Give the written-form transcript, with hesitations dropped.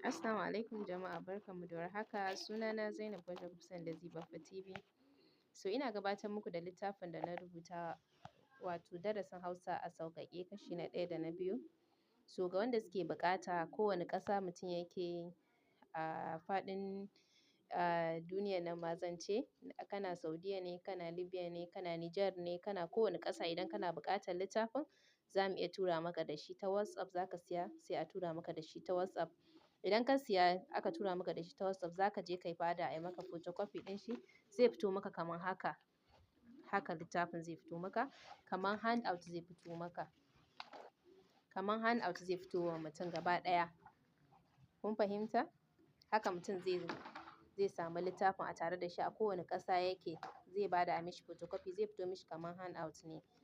Assalamu alaikum jama'a, barkanmu da warhaka. Sunana Zainab wanda kuka sani da Zibaffa TV. So ina gabatar muku da littafin da na rubuta, wato darasin Hausa a sauƙaƙe, kashi na ɗaya da na biyu. So ga wanda suke buƙata, kowane ƙasa mutum yake a faɗin duniyar nan ma zan ce, kana Saudiya ne, kana Libya ne, kana Nijar ne, kana kowane ƙasa, idan kana buƙatar littafin, za mu iya tura maka da shi ta WhatsApp. Za ka siya, sai a tura maka da shi ta WhatsApp. Idan ka siya aka tura maka da shi ta WhatsApp, za ka je kai bada a yi maka photocopy ɗin shi, zai fito maka kaman haka. Haka littafin zai fito maka, kaman handout zai fito maka. Kaman handout zai fito wa mutum gaba ɗaya. Kun fahimta? Haka mutum zai samu littafin a tare da shi a kowane ƙasa yake, zai bada a mishi photocopy, zai fito mishi kaman handout ne.